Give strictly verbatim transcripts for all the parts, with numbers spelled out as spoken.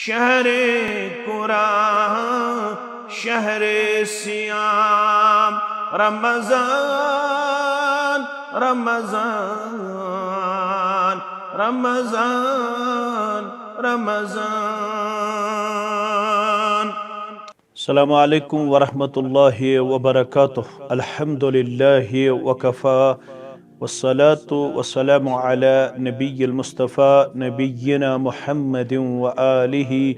شهر قرآن، شهر صيام، رمضان، رمضان، رمضان، رمضان. السلام عليكم ورحمة الله وبركاته. الحمد لله وكفى، والصلاة والسلام على نبي المصطفى نبينا محمد وآله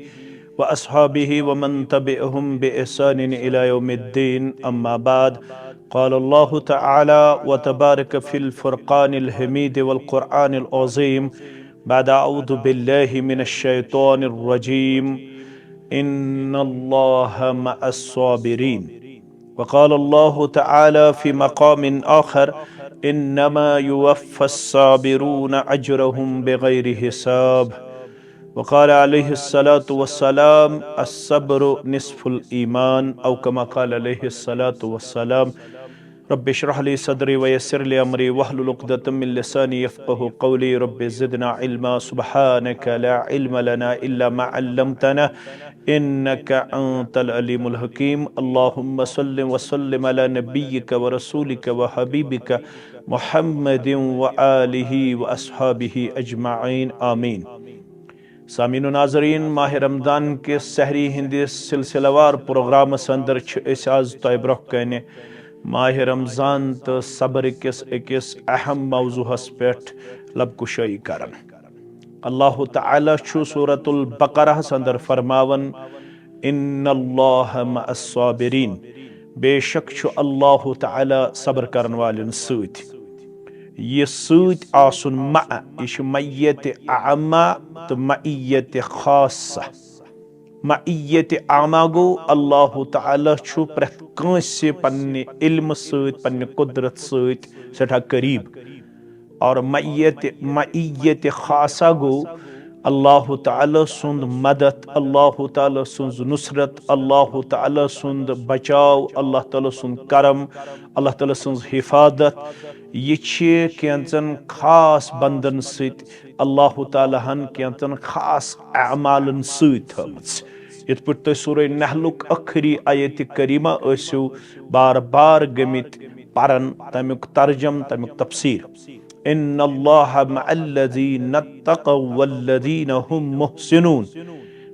وأصحابه ومن تبعهم بإحسان إلى يوم الدين. أما بعد، قال الله تعالى وتبارك في الفرقان الحميد والقرآن العظيم بعد أعوذ بالله من الشيطان الرجيم: إن الله مع الصابرين. وقال الله تعالى في مقام آخر: إنما يوفى الصابرون أجرهم بغير حساب. وقال عليه الصلاة والسلام: الصبر نصف الإيمان، أو كما قال عليه الصلاة والسلام. رب اشرح لي صدري ويسر لي أمري واحلل عقدة من لساني يفقه قولي. رب زدنا علما. سبحانك لا علم لنا إلا ما علمتنا إنك أنت العليم الحكيم. اللهم صل وسلم على نبيك ورسولك وحبيبك محمد وآله وأصحابه أجمعين. آمين. سامعین و ناظرین، ماہ رمضان کِس سحری ہٕنٛدِس سلسلہٕ وار پروگرامس اندر چھِ أسۍ آز تۄہہِ برٛونٛہہ کنہِ ماہ رمضان تہٕ صبر کِس أکِس اہم موضوعس پٮ۪ٹھ لب کشٲیی کران۔ اللہ تعالیٰ چھُ سورۃ البقرہس اندر فرماوان، ان اللہ مع الصابرین، بے شک چھُ اللہ تعالیٰ صبر کرن والٮ۪ن سۭتۍ۔ یہِ سۭتۍ آسُن مع، یہِ چھُ معیت عامہ تہٕ معیت خاصہ۔ معیت عامہ گوٚو، اللہ تعالیٰ چھُ پرٛٮ۪تھ کٲنٛسہِ پننہِ علمہٕ سۭتۍ، پننہِ قدرت سۭتۍ سٮ۪ٹھاہ قریب۔ اور معیت، معیت خاصہ گوٚو اللہ تعالیٰ سُنٛد مدد، اللہ تعالیٰ سٕنٛز نصرت، اللہ تعالیٰ سُنٛد بچاو، اللہ تعالیٰ سُنٛد کرم، اللہ تعالیٰ سٕنٛز حفاظت۔ یہِ چھِ کینٛژن خاص بندن سۭتۍ، اللہ تعالیٰ ہن کینٛژن خاص اعمالن سۭتۍ تھٲومٕژ۔ یِتھ پٲٹھۍ تُہۍ سورہ نحلُک ٲخری آیت کریمہ ٲسِو بار بار گٔمٕتۍ پران، تمیُک ترجم، تمیُک تفسیر۔ ان اللہ مع الذین اتقوا والذین هم محسنون۔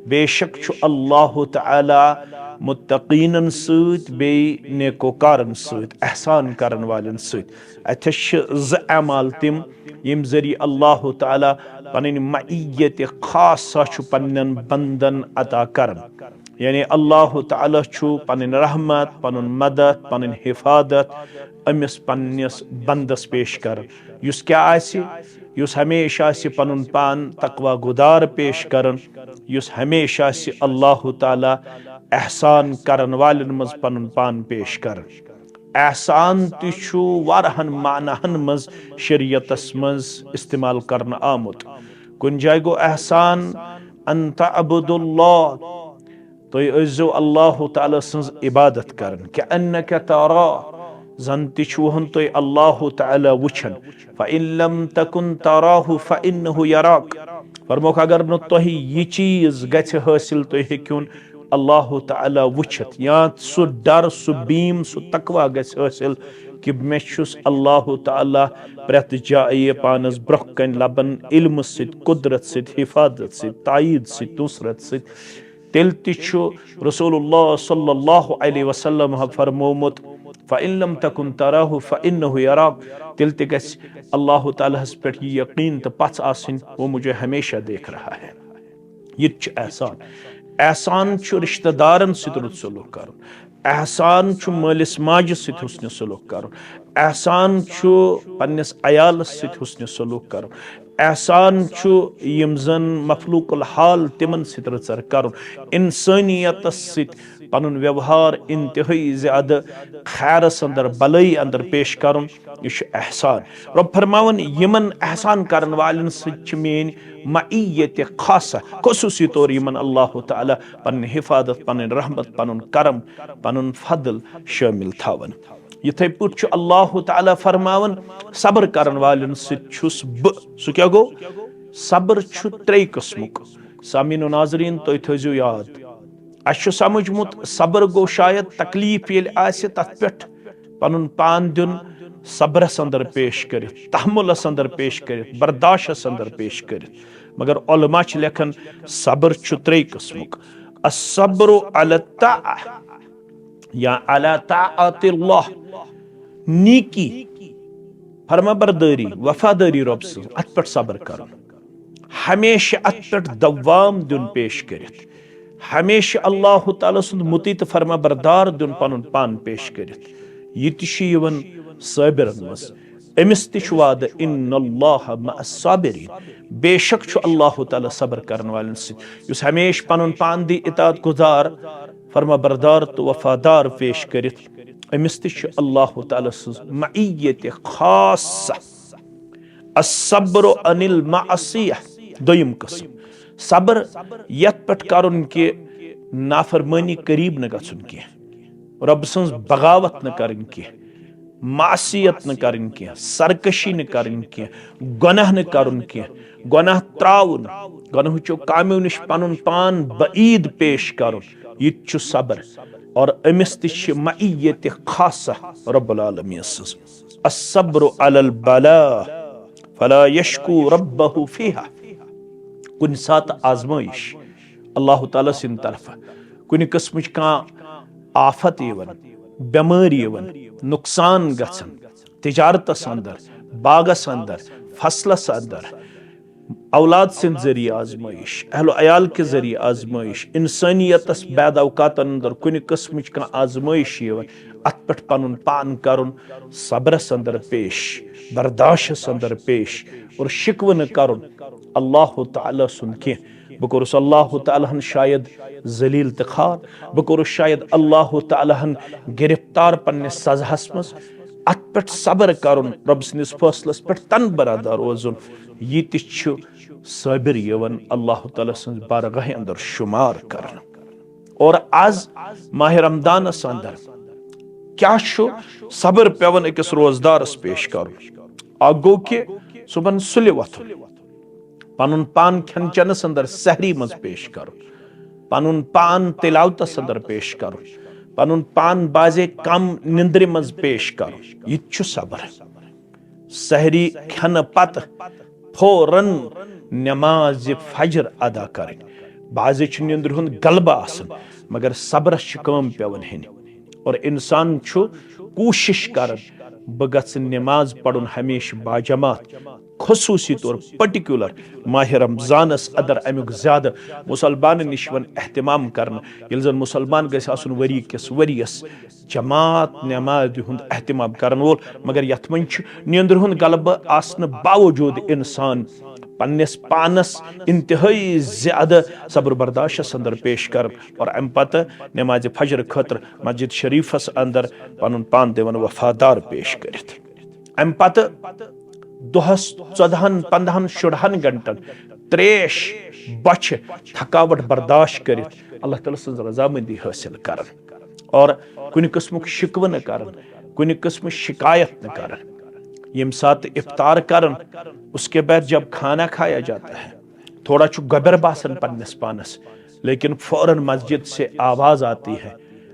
بے شک چھُ اللہ تعالیٰ متقینن سۭتۍ بیٚیہِ نیکوکارن سۭتۍ، احسان کرن والٮ۪ن سۭتۍ۔ اتھس چھِ زٕ اعمال تِم، ییٚمہِ ذٔریعہٕ اللہ تعالیٰ پنٕنۍ معیت خاصہ چھُ پننٮ۪ن بندن عطا کران۔ یعنی اللہ تعالیٰ چھُ پنٕنۍ رحمت، پنُن مدد، پنٕنۍ حفاظت أمِس پننِس بندس پیش کران۔ یُس کیٛاہ آسہِ؟ یُس ہمیشہ آسہِ پنُن پان تقوی گُدار پیش کران، یُس ہمیشہ آسہِ اللہ تعالیٰ احسان کرن والٮ۪ن منٛز پنُن پان پیش کران۔ احسان تہِ چھُ واریاہن معناہن منٛز شریعتس منٛز استعمال کرنہٕ آمُت۔ کُنہِ جایہِ گوٚو احسان، ان تعبد اللہ، تُہۍ ٲسۍزیو اللہ تعالیٰ سٕنٛز عبادت کران، کأنک تراه، زن تہِ چھِوہن تُہۍ اللہ تعالیٰ وٕچھان، فإن لم تکن تراه فإنه یراک۔ فرموکھ، اگر نہٕ تۄہہِ یہِ چیٖز گژھِ حٲصِل، تُہۍ ہیٚکِو نہٕ اللہ تعالیٰ وٕچھِتھ، یا سُہ ڈر، سُہ بیٖم، سُہ تقوی گژھِ حٲصِل کہِ مےٚ چھُس اللہ تعالیٰ پرٛٮ۪تھ جایہِ پانس برٛونٛہہ کنہِ لبان، علمہٕ سۭتۍ، قدرت سۭتۍ، حفاظت سۭتۍ، تایید سۭتۍ، نصرت سۭتۍ۔ تیٚلہِ تہِ چھُ رسول اللہ صلی اللہ علیہ وسلم فرمومُت، فإن لم تکن تراه فإنه یراک، تیٚلہِ تہِ گژھِ اللہ تعالیٰ ہس پٮ۪ٹھ یہِ یقین تہٕ پژھ آسٕنۍ، وہ مجھے ہمیشہ دیکھ رہا ہے۔ یہِ تہِ چھُ احسان۔ احسان چھُ رشتہٕ دارن سۭتۍ رُت سلوک کرُن۔ احسان چھُ مٲلِس ماجہِ سۭتۍ حسنِ سلوک کرُن۔ احسان چھُ پننِس عیالس سۭتۍ حسنِ سلوک کرُن۔ احسان چھُ یِم زن مخلوق الحال تِمن سۭتۍ رٕژر کرُن۔ انسٲنیتس سۭتۍ پنُن ویوہار انتہٲئی زیادٕ خیرس اندر، بلٲیی اندر پیش کرُن۔ یہِ چھُ احسان۔ رۄب فرماوان، یِمن احسان کرن والٮ۪ن سۭتۍ چھِ میٲنۍ معیت خاصہ، خصوٗصی طور یِمن اللہ تعالیٰ پنٕنۍ حفاظت، پنٕنۍ رحمت، پنُن کرم، پنُن فضل شٲمِل تھاوان۔ یِتھے پٲٹھۍ چھُ اللہ تعالیٰ فرماوان، صبر کرن والٮ۪ن سۭتۍ چھُس بہٕ۔ سُہ کیٛاہ گوٚو؟ صبر چھُ ترٛیٚیہِ قٕسمُک۔ سامعین و ناظرین، تُہۍ تھٲیزیو یاد، اَسہِ چھُ سمجھمُت صبر گوٚو شاید تکلیف ییٚلہِ آسہِ تتھ پٮ۪ٹھ پنُن پان دیُن صبرس اندر پیش کٔرِتھ، تحملس اندر پیش کٔرِتھ، برداشتس اندر پیش کٔرِتھ۔ مگر علماء چھِ لیکھان صبر چھُ ترٛے قٕسمُک، الصبر علی الطاعہ یا علی طاعت اللہ، نیکی، فرما بردٲری، وفادٲری رۄب سٕنٛز، اتھ پٮ۪ٹھ صبر کرُن، ہمیشہِ اتھ پٮ۪ٹھ دوام دیُن پیش کٔرِتھ، ہمیشہِ اللہ تعالیٰ سُنٛد مُطیع تہٕ فرما بردار دیُن پنُن پان پیش کٔرِتھ۔ یہِ تہِ چھُ یِوان صٲبرن منٛز۔ أمِس تہِ چھُ وعدٕ، ان اللہ مع الصابرین، بے شک چھُ اللہ تعالیٰ صبر کرن والٮ۪ن سۭتۍ۔ یُس ہمیشہِ پنُن پان دی اطاعت گُزار، فرما بردار تہٕ وفادار پیش کٔرِتھ، أمِس تہِ چھُ اللہ تعالیٰ سٕنٛز معیت خاصہ۔ الصبر عن المعصیہ، دوٚیِم قٕسم۔ صبر یتھ پٮ۪ٹھ کرُن کہِ نافرمٲنی قریب نہٕ گژھُن کینٛہہ، رۄب سٕنٛز بغاوت نہٕ کرٕنۍ کینٛہہ، معصیت نہٕ کرٕنۍ کینٛہہ، سرکشی نہٕ کرٕنۍ کینٛہہ، گۄناہ نہٕ کرُن کینٛہہ، گۄناہ ترٛاوُن، گۄناہٕچو کامیو نِش پنُن پان بعید پیش کرُن، یہِ تہِ چھُ صبر۔ اور أمِس تہِ چھِ معیت خاصہ رب العالمین سٕنٛز۔ الصبر علی البلاء فلا یشکو ربہ فیہا۔ کُنہِ ساتہٕ آزمٲیِش اللہ تعالیٰ سٕنٛدِ طرفہٕ، کُنہِ قٕسمٕچ کانٛہہ آفت یِوان، بٮ۪مٲرۍ یِوان، نۄقصان گژھان، تجارتس اندر، باغس اندر، فصلس اندر، اولاد سٕنٛدِ ذٔریعہٕ آزمٲیِش، اہل و عیال کہِ ذٔریعہٕ آزمٲیِش، انسٲنیتس بعد اوقاتن اندر کُنہِ قٕسمٕچ کانٛہہ آزمٲیِش یِوان، اتھ پٮ۪ٹھ پنُن پان کرُن صبرس اندر پیش، برداشتس اندر پیش، اور شکوٕ نہٕ کرُن اللہ تعالیٰ سُنٛد کینٛہہ۔ بہٕ کوٚرُس اللہ تعالیٰ ہن شاید ذلیل تہٕ خوار، بہٕ کوٚرُس شاید اللہ تعالیٰ ہن گرفتار پننِس سزہس منٛز۔ اتھ پٮ۪ٹھ صبر کرُن، رۄب سٕنٛدِس فٲصلس پٮ۪ٹھ تن برادر روزُن، یہِ تہِ چھُ صٲبر یِوان اللہ تعالیٰ سٕنٛز بارگاہہِ اندر شمار کرنہٕ۔ اور از ماہ رمضانس اندر کیٛاہ چھُ صبر پٮ۪وان أکِس روزدارس پیش کرُن؟ اکھ گوٚو کہِ صبحن سُلہِ وۄتھُن، پنُن پان کھٮ۪ن چٮ۪نس اندر سحری منٛز پیش کرُن، پنُن پان تلاوتس اندر پیش کرُن، پنُن پان بعضے کم نندرِ منٛز پیش کرُن، یہِ تہِ چھُ صبر۔ سحری کھٮ۪نہٕ پتہٕ فوراً نماز فجر ادا کرٕنۍ۔ بعضے چھُ نندرِ ہُنٛد غلبہٕ آسان، مگر صبرس چھِ کٲم پٮ۪وان ہینۍ۔ اور انسان چھُ کوٗشش کران، بہٕ گژھٕ نماز پرُن ہمیشہٕ باجماعت، خصوٗصی طور پٔٹِکیوٗلر ماہِ رمضانس اندر امیُک زیادٕ مُسلمانن نِش یِوان اہتمام کرنہٕ۔ ییٚلہِ زن مُسلمان گژھِ آسُن ؤری کِس ؤرِیس جماعت نمازِ ہُنٛد اہتمام کرن وول، مگر یتھ منٛز چھُ نیندرِ ہُنٛد غلبہٕ آسنہٕ باوجوٗد انسان پننِس پانس انتہٲئی زیادٕ صبر برداشتس اندر پیش کران اور امہِ پتہٕ نمازِ فجر خٲطرٕ مسجد شریفس اندر پنُن پان دِوان وفادار پیش کٔرِتھ۔ امہِ پتہٕ دۄہس ژۄدہن، پندہن، شُرہن گھنٹن تریش، بۄچھِ، تھکاوٹ برداشت کٔرِتھ اللہ تعالیٰ سٕنٛز رضامندی حٲصِل کران اور کُنہِ قٕسمُک شِکوٕ نہٕ کران، کُنہِ قٕسمٕچ شِکایت نہٕ کران۔ ییٚمہِ ساتہٕ افطار کران، اس کے بعد جب کھانا کھایا جاتا ہے، تھوڑا چھُ گۄبٮ۪ر باسان پننِس پانس، لیکن فوراً مسجد سے آواز آتی ہے،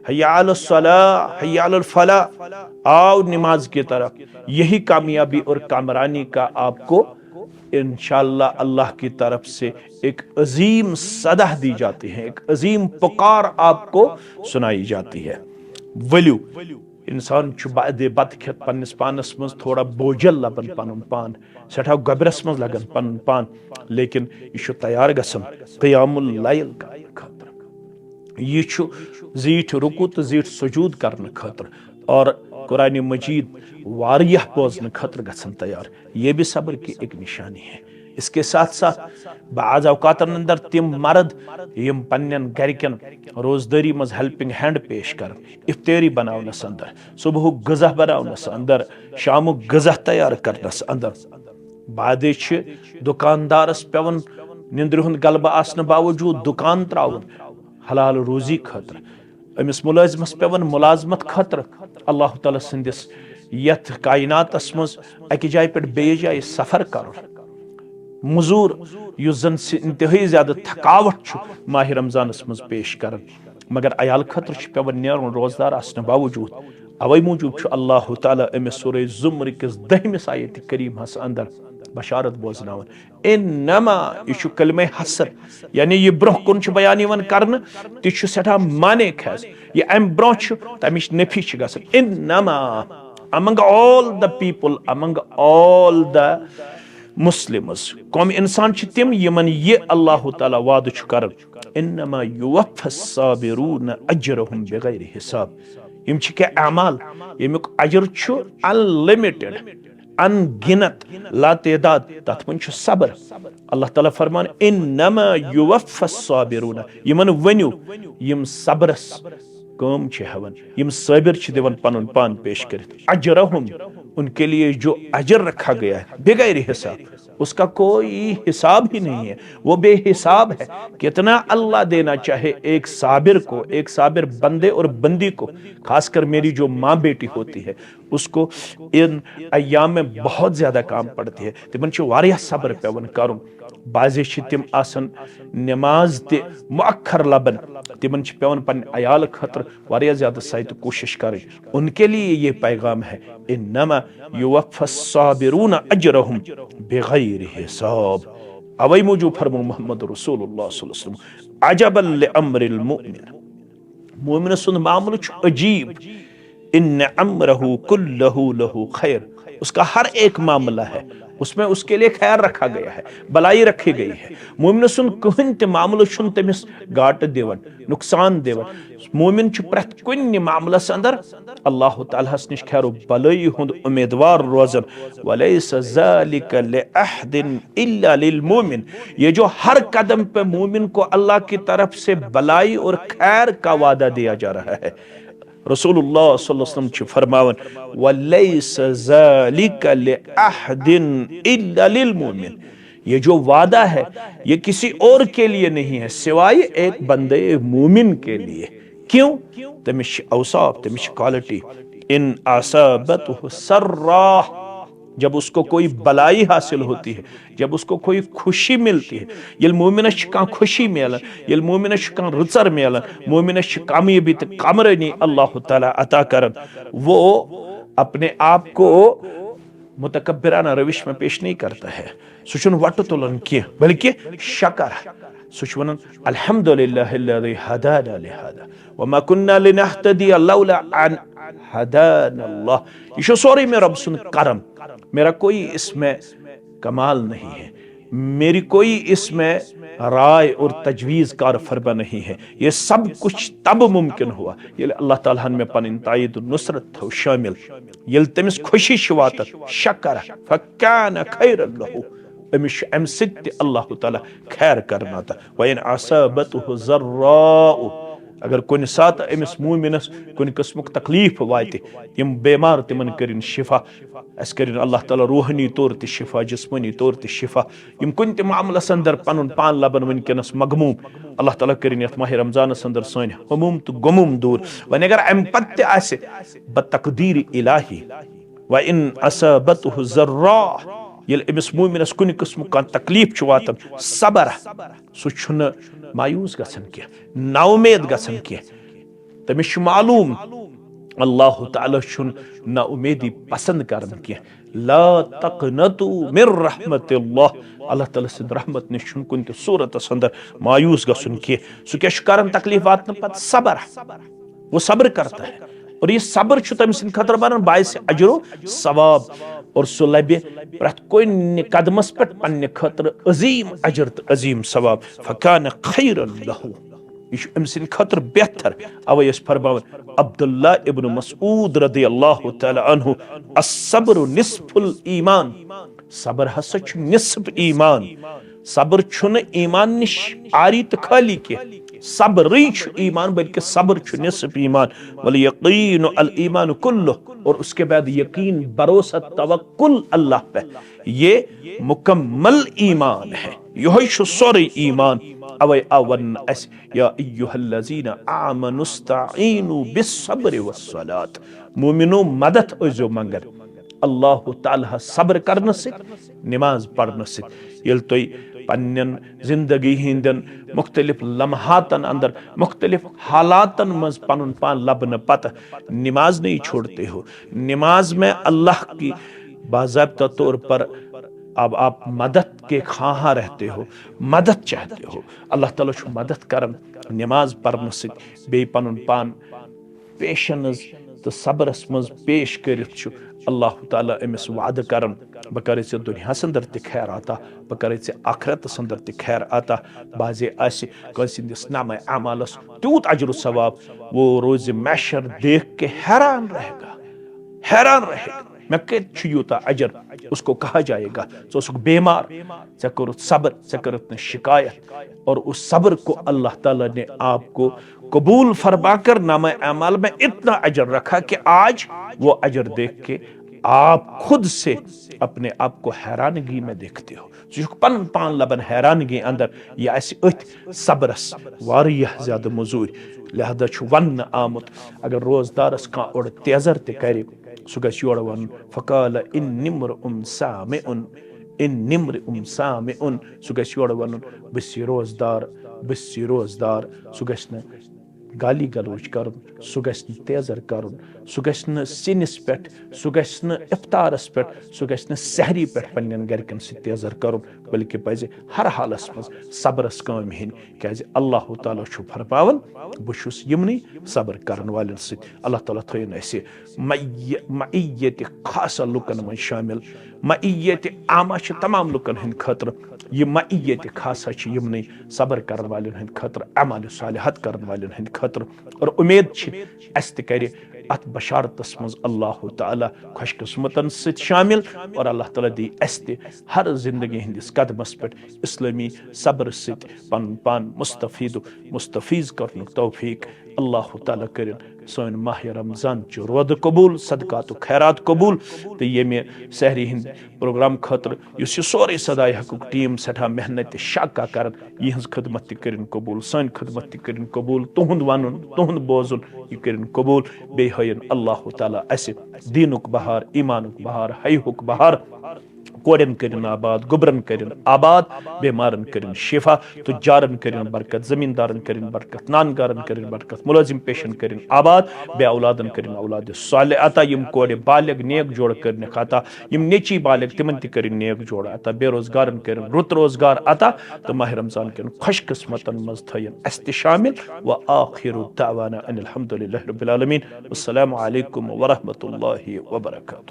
حی علی الصلاح، حی علی الفلاح، آؤ نماز کی طرف۔ یہی کامیابی اور کامرانی کا آپ کو انشاءاللہ اللہ کی طرف سے ایک عظیم صدا دی جاتی ہے، ایک عظیم پکار آپ کو سنائی جاتی ہے۔ ؤلِو، انسان چھُ بعد بتہٕ کھٮ۪تھ پننِس پانس منٛز تھوڑا بوجھل لبان پنُن پان، سٮ۪ٹھاہ گۄبرس منٛز لگان پنُن پان، لیکن یہِ چھُ تیار گژھان قیام اللیل کرنہٕ خٲطرٕ۔ یہِ چھُ زیٖٹھۍ رکوع تہٕ زیٖٹھۍ سجود کرنہٕ خٲطرٕ اور قرآن مجید واریاہ بوزنہٕ خٲطرٕ گژھان تیار۔ یہ بھی صبر کی ایک نشانی ہے۔ اس کے ساتھ ساتھ بعض اوقاتن اندر تِم مرد یِم پننٮ۪ن گرِکٮ۪ن روزدٲری منٛز ہیلپنگ ہینڈ پیش کران، افطٲری بناونس اندر، صبحُک غذا بناونس اندر، شامُک غذا تیار کرنس اندر۔ بعضے چھِ دُکاندارس پٮ۪وان نِندرِ ہُنٛد غلبہٕ آسنہٕ باوجوٗد دُکان ترٛاوُن حلال روزی خٲطرٕ۔ أمِس مُلٲزمس پٮ۪وان مُلازمت خٲطرٕ اللہ تعالیٰ سٕنٛدِس یتھ کائناتس منٛز اکہِ جایہِ پٮ۪ٹھ بیٚیِس جایہِ سفر کرُن۔ مزور، یُس زن س-، انتہٲئی زیادٕ تھکاوٹ چھُ ماہ رمضانس منٛز پیش کران، مگر عیال خٲطرٕ چھُ پٮ۪وان نیرُن روزدار آسنہٕ باوجوٗد۔ اوے موٗجوٗب چھُ اللہ تعالیٰ أمِس سورہ زمر کِس دٔہمِس آیت کریمہس اندر بشارت بوزناوان۔ انما، یہِ چھُ کلمہ حصر، یعنی یہِ برونٛہہ کُن چھُ بیان یِوان کرنہٕ، تہِ چھُ سٮ۪ٹھاہ معنی خیز۔ یہِ امہِ برونٛہہ چھُ، تمِچ نفی چھِ گژھان۔ انما، among all the people, among all the Muslims، کم انسان چھِ تِم یِمن یہِ اللہ تعالیٰ وعدٕ چھُ کران، انما یوفی الصابرون اجرهم بغیر حساب۔ یِم چھِ کینٛہہ اعمال، ییٚمیُک اجر چھُ unlimited، ان گنت، لا تعداد، تتھ منٛز چھُ صبر۔ اللہ تعالیٰ فرمان، انما یوفی الصابرون، یِمن ؤنِو، یِم صبرس کٲم چھِ ہٮ۪وان، یِم صٲبِر چھِ دِوان پنُن پان پیش کٔرِتھ، اجرہم، ان کے لیے جو اجر رکھا گیا ہے بغیر حساب، اس کا کوئی حساب ہی نہیں ہے، وہ بے حساب ہے۔ کتنا اللہ دینا چاہے ایک صابر کو، ایک صابر بندے اور بندی کو، خاص کر میری جو ماں بیٹی ہوتی ہے، اس کو ان ایام میں بہت زیادہ کام پڑتی ہے، تِمن چھُ واریاہ صبر پٮ۪وان کرُن۔ بعضے چھِ تِم آسان نماز تہِ مؤخر لبان، تِمن چھِ پٮ۪وان پننہِ عیال خٲطرٕ واریاہ زیادٕ سعی تہٕ کوٗشش کرٕنۍ۔ ان کے لیے یہ پیغام ہے، انما یوفی الصابرون اجرہم بغیر حساب۔ اوے موٗجوٗب فرموو محمد رسول اللہ صلی اللہ علیہ وسلم، عجبا لامر المؤمن، مومن سُنٛد معاملہٕ چھُ عجیب۔ ان امرہ کلہ لہ خیر، اس کا ہر ایک معاملہ ہے، اس میں اس کے لیے خیر رکھا گیا ہے، بھلائی رکھی گئی ہے۔ مومن سُنٛد کٕہٕنۍ تہِ معاملہٕ چھُنہٕ تٔمِس گاٹہٕ دِوان، نقصان دِوان۔ مومن چھُ پرٛٮ۪تھ کُنہِ معاملس اندر اللہ تعالیٰ ہس نِش خیر و بھلٲیی ہُنٛد امیدوار روزان۔ ولیس ذلک لأحد الا للمؤمن، یہ جو ہر قدم پہ مومن کو اللہ کی طرف سے بھلائی اور خیر کا وعدہ دیا جا رہا ہے، رسول اللہ صلی اللہ علیہ وسلم چھِ فرماوان، ولیس ذلک لأحد الا للمؤمن، یہ جو وعدہ ہے، یہ کسی اور کے لیے نہیں ہے سوائے ایک بندے مومن کے لیے۔ کیوں؟ تٔمِس چھِ اوصاف، تٔمِس چھِ کوالٹی۔ ان اصابتہ سرا، جب اس کو کوئی بھلائی حاصل ہوتی ہے، جب اس کو کوئی خوشی ملتی ہے، ییٚلہِ مومنس چھِ کانٛہہ خوشی میلان، ییٚلہِ مومنس چھِ کانٛہہ رٕژر میلان، مومنس چھِ کامیٲبی تہٕ کامرٲنی اللہ تعالیٰ عطا کران، وہ اپنے آپ کو متکبرانہ روش میں پیش نہیں کرتا ہے۔ سُہ چھُنہٕ وۄٹہٕ تُلان کینٛہہ، بلکہِ شکر۔ سُہ چھُ وَنان، الحمد للہ الذی ہدانا لہذا وما کنا لنہتدی لولا ان ہدانا اللہ۔ یہ چھُ سورُے مےٚ رب سُنٛد کرم، میرا کوئی اس میں کمال نہیں ہے، میری کوئی اس میں رائے اور تجویز کار فرما نہیں ہے۔ یہ سب کچھ تب ممکن ہوا ییٚلہِ اللہ تعالیٰ ہن مےٚ پنٕنۍ تائید و نصرت تھٲو شٲمِل، ییٚلہِ تٔمِس خوشی چھِ واتان، شکر فکان خیرا لہ، أمِس چھُ اَمہِ سۭتۍ تہِ اللہ تعالیٰ خیر کرناوان۔ وَإِنْ أَصَابَتْهُ ضَرَّاءُ، اگر کُنہِ ساتہٕ أمِس مومنس کُنہِ قٕسمُک تکلیف واتہِ، یِم بیمار تِمن کٔرِن شفا، اَسہِ کٔرِن اللہ تعالیٰ روحٲنی طور تہِ شفا، جسمٲنی طور تہِ شفا۔ یِم کُنہِ تہِ معاملس اندر پنُن پان لبن وٕنکیٚنس مغموم، اللہ تعالیٰ کٔرِن یتھ ماہِ رمضانس اندر سٲنۍ ہموم تہٕ غموم دوٗر۔ وۄنۍ اگر امہِ پتہٕ تہِ آسہِ بتقدیر الہی، وَإِنْ أَصَابَتْهُ ضَرَّاءُ، ییٚلہِ أمِس مومنس کُنہِ قٕسمُک کانٛہہ تکلیف چھُ واتان، صبر، سُہ چھُنہٕ مایوس گژھان کینٛہہ، نااُمید گژھان کینٛہہ۔ تٔمِس چھُ معلوم، اللہ تعالیٰ چھُنہٕ نااُمیدی پسند کران کینٛہہ۔ لا تقنطوا من رحمت اللہ، اللہ تعالیٰ سٕنٛدِ رحمت نِش چھُنہٕ کُنہِ تہِ صوٗرتس اندر مایوس گژھُن کینٛہہ۔ سُہ کیٛاہ چھُ کران تکلیف واتنہٕ پتہٕ؟ صبر۔ وہ صبر کرتا ہے۔ اور یہ صبر چھُ تٔمۍ سٕنٛدِ خٲطرٕ بنان باعث اجر و ثواب۔ اور سُہ لبہِ پرٛٮ۪تھ کُنہِ قدمس پٮ۪ٹھ پننہِ خٲطرٕ عظیٖم اجر تہٕ عظیٖم ثواب۔ فکان خیرا لہ۔ یہِ چھُ أمۍ سٕنٛدِ خٲطرٕ بہتر۔ اوے ٲسۍ فرماوان عبداللہ ابن مسعود رضی اللہ تعالیٰ عنہ، الصبر نصف الایمان۔ صبر ہسا چھُ نصف ایمان۔ صبر چھُنہٕ ایمان نِش عاری تہٕ خٲلی کینٛہہ۔ صبرٕے چھُ ایمان، بلکہ صبر چھُ نصف ایمان۔ والیقین الایمان کلہ، اور اس کے بعد یقین، بھروسہ، توکل اللہ پہ، یہ مکمل ایمان ہے۔ یہوے چھُ سورُے ایمان۔ اوے آو وننہٕ اسہِ، یا ایھا الذین آمنوا استعینوا بالصبر والصلاۃ۔ مومنو، مدد ٲسۍزیو منگان۔ اللہ تعالیٰ ہس صبر کرنہٕ سۭتۍ، نماز پرنہٕ سۭتۍ۔ ییٚلہِ تُہۍ پننٮ۪ن زندگی ہٕنٛدٮ۪ن مختلف لمحاتن اندر، مختلف حالاتن منٛز پنُن پان لبنہٕ پتہٕ نماز نہیں چھوڑتے ہو، نماز میں اللہ کی باضابطہ طور پر اب آپ مدد کے خواہاں رہتے ہو، مدد چاہتے ہو، اللہ تعالیٰ چھُ مدد کران نماز پرنہٕ سۭتۍ، بیٚیہِ پنُن پان پیشنس تہٕ صبرس منٛز پیش کٔرِتھ چھُ اللہ تعالیٰ أمِس وعدٕ کران، بہٕ کرے ژےٚ دُنیاہس اندر تہِ خیر عطا، بہٕ کرے ژےٚ آخرتس اندر تہِ خیر عطا۔ بعضے آسہِ کٲنٛسہِ ہٕنٛدِس نامہ اعمالس تیوٗت اجر و ثواب، وہ روز محشر دیکھ کے حیران رہے گا، حیران رہے گا، مےٚ کتہِ چھُ یوٗتاہ اجر؟ اس کو کہا جائے گا، ژٕ اوسُکھ بیمار، ژےٚ کوٚرُتھ صبر، ژےٚ کٔرٕتھ نہٕ شکایت، اور اس صبر کو اللہ تعالیٰ نے آپ کو قبول فرما کر نامہ اعمال میں اتنا اجر رکھا کہ آج وہ اجر دیکھ کے آپ خود سے اپنے آپ کو حیرانگی میں دیکھتے ہو۔ ژٕ چھُکھ پنُن پان لبان حیرانگی اندر، یہِ آسہِ أتھۍ صبرس واریاہ زیادٕ موٚزوٗرۍ۔ لہذا چھُ وننہٕ آمُت، اگر روزدارس کانٛہہ اورٕ تیزر تہِ کرِ، سُہ گژھِ یورٕ ونُن، فقال انی امرؤ سامع، انی امرؤ سامع، سُہ گژھِ یورٕ ونُن، بہٕ چھُس روزدار، بہٕ چھُس روزدار۔ سُہ گژھِ نہٕ گالی گلوچ کرُن، سُہ گژھِ نہٕ تیزر کرُن، سُہ گژھِ نہٕ سِنِس پٮ۪ٹھ، سُہ گژھِ نہٕ افطارس پٮ۪ٹھ، سُہ گژھِ نہٕ سحری پٮ۪ٹھ پننٮ۪ن گرِکٮ۪ن سۭتۍ تیزر کرُن، بلکہِ پزِ ہر حالس منٛز صبرس کٲم ہیٚنۍ، کیازِ اللہ تعالیٰ چھُ فرماوان، بہٕ چھُس یِمنٕے صبر کرن والٮ۪ن سۭتۍ۔ اللہ تعالیٰ تھٲیِن اسہِ معیہِ-، معیت خاصہ لُکن منٛز شٲمِل۔ معیت عامہ چھِ تمام لُکن ہٕنٛدِ خٲطرٕ، یہِ معیت خاصہ چھِ یِمنٕے صبر کرن والٮ۪ن ہٕنٛدِ خٲطرٕ، اعمال صالحات کرن والٮ۪ن ہٕنٛدِ خٲطرٕ۔ اور اُمید چھِ اسہِ تہِ کرِ اتھ بشارتس منٛز اللہ تعالیٰ خۄش قسمتن سۭتۍ شٲمِل، اور اللہ تعالیٰ دی اسہِ تہِ ہر زندگی ہٕنٛدِس قدمس پٮ۪ٹھ اسلٲمی صبر سۭتۍ پنُن پان مستفید و مستفیض کرنُک توفیق۔ اللہ تعالیٰ کٔرِن سٲنۍ ماہ رمضان چہِ روزٕ قبول، صدقات و خیرات قبول، تہٕ ییٚمہِ سحری ہٕنٛدِ پروگرام خٲطرٕ یُس یہِ سورُے صداے حقُک ٹیٖم سٮ۪ٹھاہ محنت تہٕ شاکہ کران، یِہٕنٛز خدمت تہِ کٔرِن قبول، سٲنۍ خدمت تہِ کٔرِن قبول، تُہُنٛد وَنُن، تُہُنٛد بوزُن، یہِ کٔرِن قبول۔ بیٚیہِ ہٲیِن اللہ تعالیٰ اَسہِ دیٖنُک بہار، ایٖمانُک بہار، حیاہُک بہار۔ کورٮ۪ن کٔرِن آباد، گوٚبرَن کٔرِن آباد، بیمارَن کٔرِن شفا، تجارَن کٔرِن برکت، زمیٖندارَن کٔرِن برکت، نان گارَن کٔرِن برکت، مُلٲزِم پیشَن کٔرِن آباد، بے اولادَن کٔرِن اولاد صالح عطا، یِم کورِ بالغ نیک جوڑ کٔرِنَکھ عطا، یِم نیٚچی بالغ تِمَن تہِ کٔرِن نیک جوڑ عطا، بے روزگارَن کٔرِن رُت روزگار عطا، تہٕ ماہِ رمضان کٮ۪ن خۄش قسمتَن منٛز تھٲیِن اَسہِ تہِ شٲمِل۔ وآخر دعوانا ان الحمد للہ رب العالمین۔ والسلام علیکم ورحمۃ اللہ وبرکاتہ۔